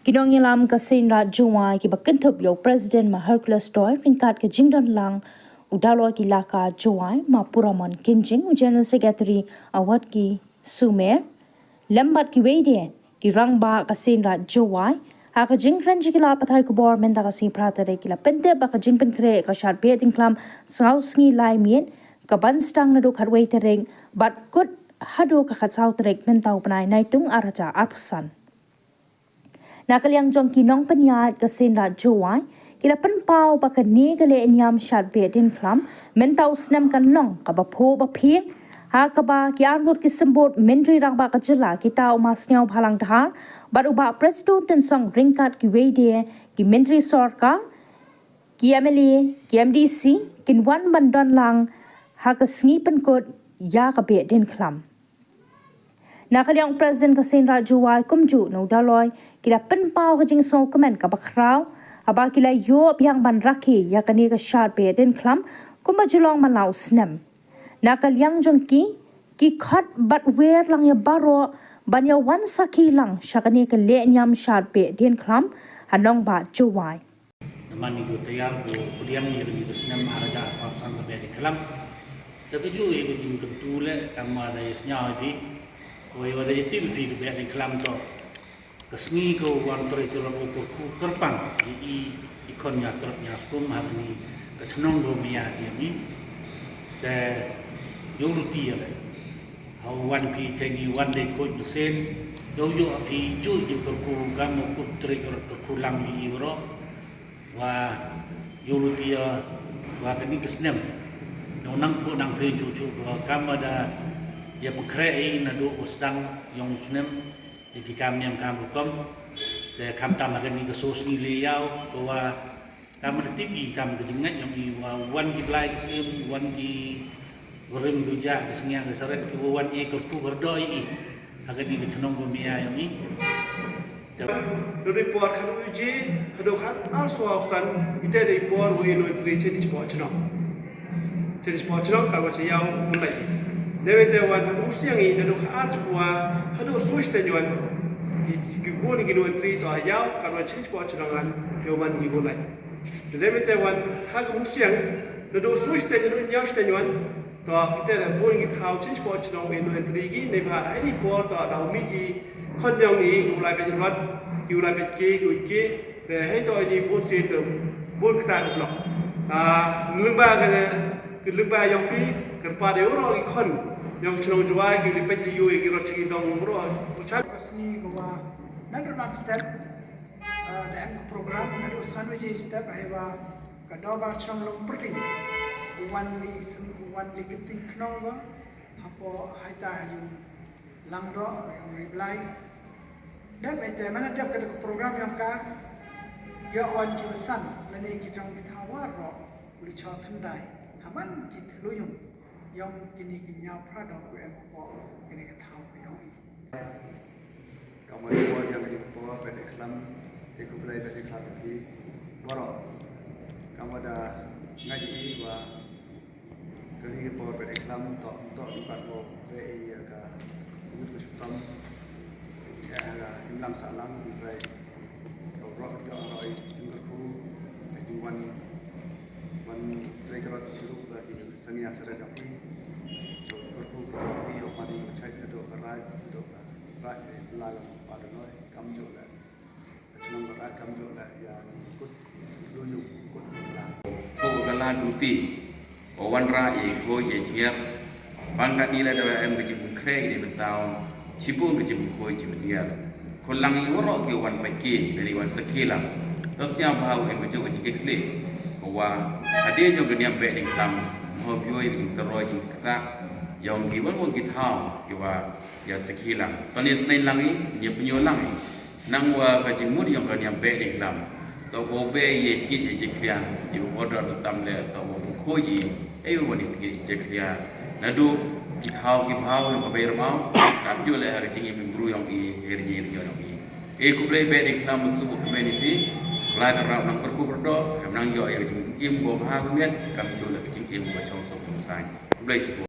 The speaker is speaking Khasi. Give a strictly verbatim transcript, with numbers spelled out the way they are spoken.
Ki nongïalam ka Seiñ Raij Jowai kiba kynthup ïa u President Ma Hercules Doy ryngkat ka jingdon lang u Daloi ki Laka Jowai Ma Puramon Kynjing, u General Secretary Awad ki Sumer, lem bad kiwei de ki rangbah ka Seiñ Raij Jowai. Ha ka jingkren jong ki lad pathai khubor mynta ka sngi phra tarik ki la pyntip ba ka jingpynkhreh ka shad beh diengkhlam sngew sngi lai miet ka ban sdang naduh khatwei tarik bad kut haduh ka khatsaw tarik mynta u bnai Naitung arhajar arphew san. Na ka liang jong ki nongpynïaid ka Seiñ Raij Jowai ki la pynpaw ba kane ka lehniam shad beh diengkhlam mynta u snem kan long kaba phuh ba phieng, ha kaba ki arngut ki symbud myntri rangbah ka jylla kita u Ma Sniawbhalang Dhar bad u Bah Prestone Tynsong ryngkat kiwei de ki myntri sorkar, ki M L A, ki M D C kin wan ban don lang ha ka sngi pynkut ïa ka beh diengkhlam. Na ka liang u President ka Seiñ Raij Jowai kumjuh na u Daloi ki la pynpaw ka jingsngewkmen kaba khraw haba ki la ïoh biang ban rakhe ïa kane ka shad beh diengkhlam kumba ju long man la u snem. Na ka liang jong ki, ki khot bad wer lang ïa baroh ban ïa wan sakhi lang sha kane ka lehniam shad beh diengkhlam ha nongbah Jowai. Namar ngi ju tayar, ju pdiang ïa kane ka snem arhajar arphew san ka beh diengkhlam. Te kajuh ïa ka jingkyntu leh, kam da ïa sñiaw ïa phi, wei wa da ïa tip ïa phi ka beh diengkhlam to. Ka sngi ka wan trei ka long u kyrkhu kyrpang ïa i, i khon ïa trot ïa skum ha kane ka chnong ka maya ki mi. Te ïoh luti ïa leh. Ha u wan phi cheng i wan dei koit mynsiem. Ïoh ïoh phi ju jingkyrkhu kam u kut trei ka kyrkhu lang ïa i baroh. Wa ïoh luti ïa wa kane ka snem. Nong nang phu nang phi ju ju wa kam da ïa pynkhreh i naduh u sdang yong u snem. Ïa ki kam niam kam rukom. Te kam tam ha kane ka so sngi le ïaw ko wa kam da tip i kam ka jingngeit yong i wa wan ki blai ki sim, wan ki Wa rim ki ja ki sngi ki saret ki wa wan e ka tu ka rdo i. Ha kani ka chnong ka mia yong i. Te. Ri por khat u je, hado khat ar swa san, ite ri por u ino tri chen i chpo chnong. Chen i chpo chnong ka wa che yaw u lai. Dewe te wan ha u siang i, hado khat ar chwa, hado swa sten yuan. Ki, ki bun ki no tri to yaw, ka wa chen i chpo chnong an, yo man ki bun lai. Dewe te wan ha u siang, hado swa sten yuan, yaw sten yuan. To, kita da bun ki thaw chin chpo chnong ino entry ki, ne ba hai ni por to da mi ki khon yong i, ki ulai pet rot, ki ulai pet ki, ki uit ki, te hei to ini bun sin tu, bun kita tu blok. Ah, lumba ka ne, ki lumba yong pi, kerpa de uro ki khon, yong chnong Jowai, ki lipet li yu, ki rot chi dong uro, uchan. Ka sngi ka wa, nan ru nak step, ah, da em ka program, nan ru san waje step, hai wa, Ka dorbar chnong Longpyrdi. U wan li isem, u wan li kynting khnong ba. Hapoh haita ha ïung Langdoh, ïung Riblai. Dan ite mana dep kata ka program yong ka. Ïoh wan ki basan, lane ki jong ki thaw waroh. U li chaw thyndai. Haman ki thluyung. Yong kini ki ñiaw phra dok u em hapoh kini ki thaw ka yong i. Ka mon ka mon ïa kani ka por, bad khlam, te khublei bad khlam ïa phi waroh. Ka mon da nga ji i wa kani ka por bad khlam, to, to, i pat mo, be i ka, ka mut ka shutam, ïa ka imlang sahlang, i rai, ka roh, ka roh, i jingkyrkhu, i jingwan, wan, trei ka roh, i chirup, ba ki Sani aseret ap i, kyrkhu kyrkhu i, ïoh mari ïoh chait, ka dok ka raid, ka dok ka raid, eh, la lam pa da noi, kam jok la. Ka chnong ka raid, kam jok la, ïa kut, lu yu, kut, la. Ko ka la duti, o wan ra i, ko i, jiar, bang ka ni la da em ka jingpynkhreh i, di byntaw, Shibun ka jingmyntoi jingmyndiat. Ko lang i waroh ki wan pait ki, lane wan sakhi lang. To sñiaw bha u em ka jong ka jingkitkhlieh. Ko wa hadien jong ka niam beh diengkhlam. Mo bioi ka jingtyroi jingkitkhlieh. Yong ki wan wan ki thaw ki wa ïa sakhi lang. To ne sneiñ lang i, ne pynïoh lang i. Nang wa ka jingmut yong ka niam beh diengkhlam. To ko beh ïa tkit ïa jingkhlieh. Ïa ko dor tam le to ko pynkhoi i. Ei, u wan i tkit i jakhlia. Naduh ki thaw ki bhaw nong ka bei rmau, kam ju leh ha ka jingim bru yong i, her nyi yong i. Ei, khublei beh diengkhlam musu community, Blai ka rap nang kyrkhu kyrdoh, kam nang ïoh ïa ka jingim ko bha ka miat, kam ju leh ka jingim ko chong sok chong sain. Khublei chipo.